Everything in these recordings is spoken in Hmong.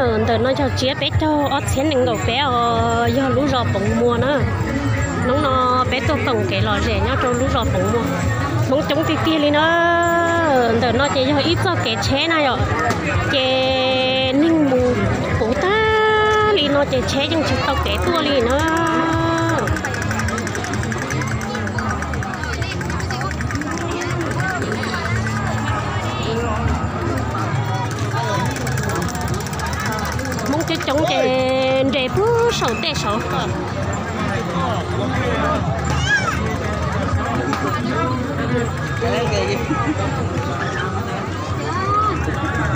Ntawm no yog tsiab peb caug ob txhiab nees nkaum peb os, yog lub zos Poov Muas na. Hnub no peb tuaj koom kev lom zem nyob rau lub zos Poov Muas. Hmoob coob tiag tiag li na. Ntawm no ces yog ib txoj kev tsheb na yom, ces neeg mus puv tag li no ces tsheb yeej tsis tau kev tuaj li na. Hmoob coob coob ces nres puag saum tej saud.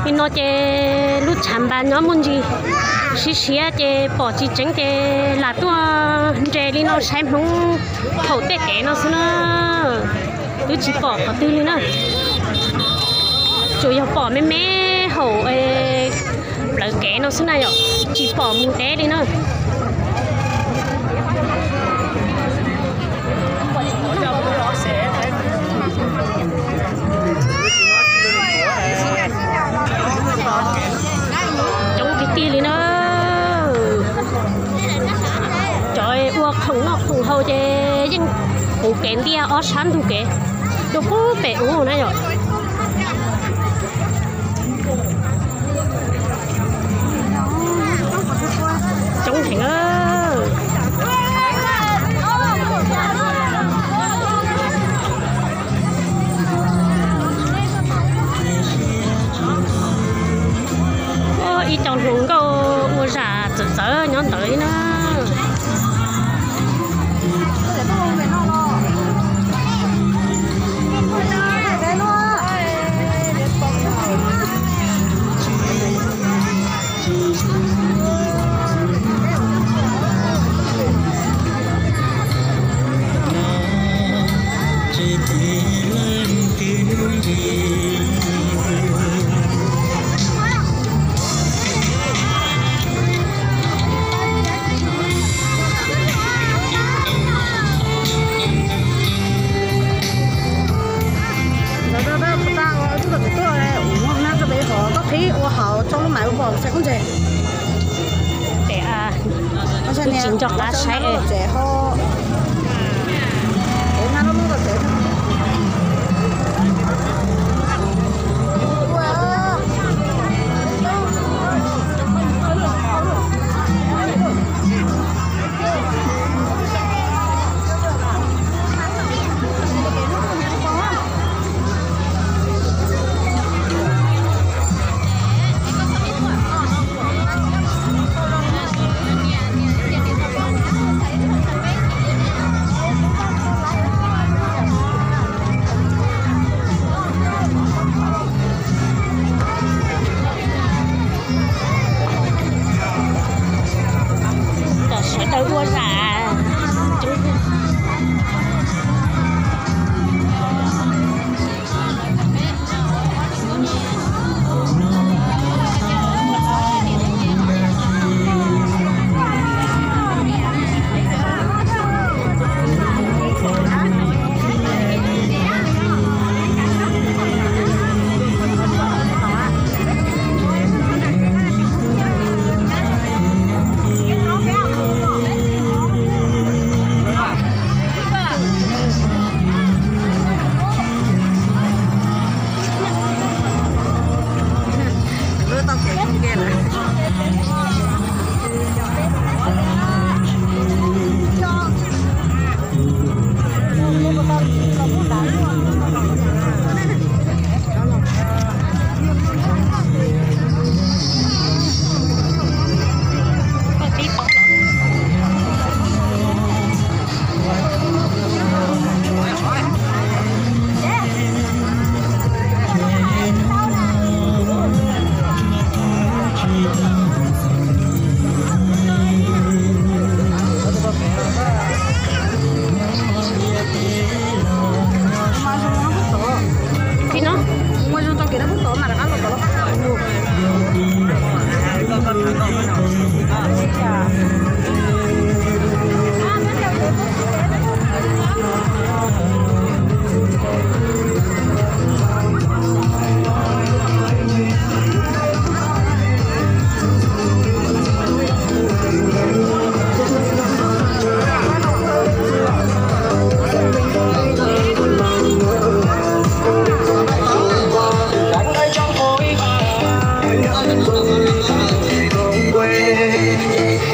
Li no ces lub tshav npas nyob muaj ntsis siab siab ces pom tsis tseeb ces lam tuaj nres li no saib hmoob haum tej kev no xwb na. Twb tsis pom qhov twg li na. Tsuas yog pom me me haum plawv kev no xwb na yom, tsis pom mus deb li na. Coob tiag tiag li na. Cov ua khoom noj khoom haus ces yeej puv kev ntiaj ob sab ntug kev rau pem ub na yom. Coob heev. Ib co hluas nkauj ua zam txawv txawv nyob ntawd li na. Koj qhib ua hauv tso lub maiv ua pom saib kub ntses. Kuv tsis nco qab saib. Sawv daws ua zam.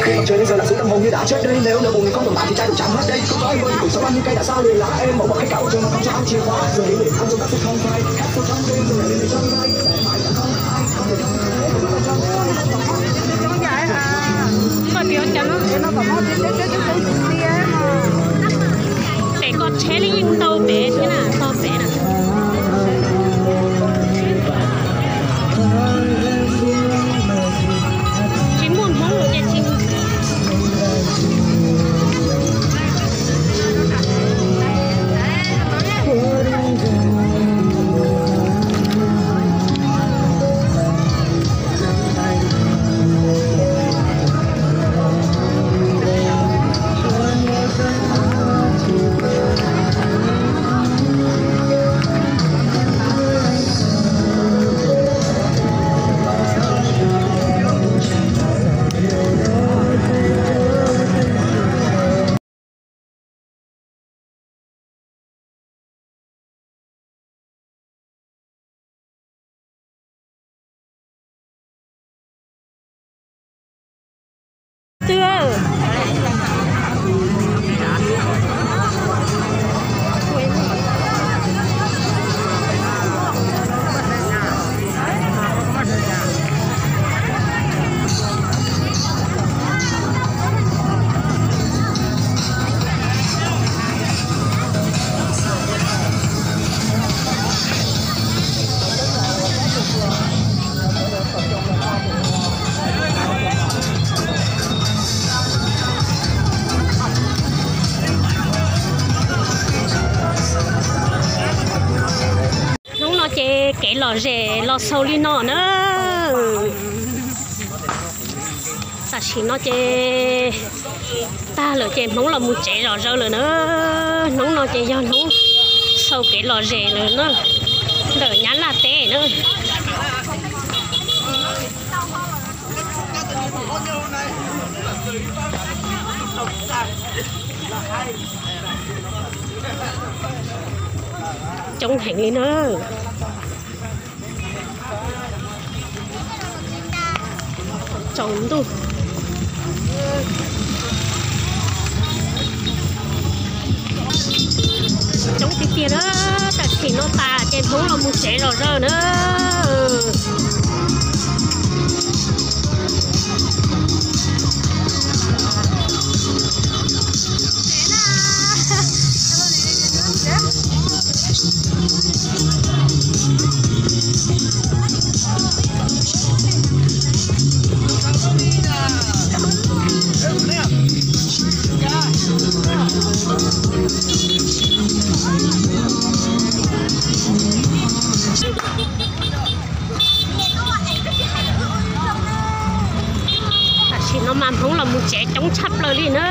Khi mặt trời lên giờ lặn xuống tâm hồn như đã chết đi. Nếu nỗi buồn không tồn tại thì chai rượu chạm hết đi. Không có em ơi, cuộc sống anh như cây đã xa lìa lá em, màu mọc khẽ cáo trường mà không cho anh chìa khóa. Giờ những niềm anh trong các phút không phai, khát phút trong đêm, giờ lại lên trong gai. Koj tias cov no, pem koj tsheb li yeej ntau pem thiab na, tau pem na. Tsis muaj Hmoob lawm ces tsis. Twb Hnub no ces kev lom zem los xaus li no na. Tam sim no ces tag lawm ces Hmoob los mus tsev zom zaws lawm na. Hnub no ces yog hnub xaus kev lom zem lawm na, ntawm Nyab Laj teb na. Coob heev li na. Tsaus ntuj. Coob tiag tiag na, tam sim no tas ces Hmoob los mus tsev zom zaws na. Tam sim no mas Hmoob los mus tsev coob tshaj plaws li na.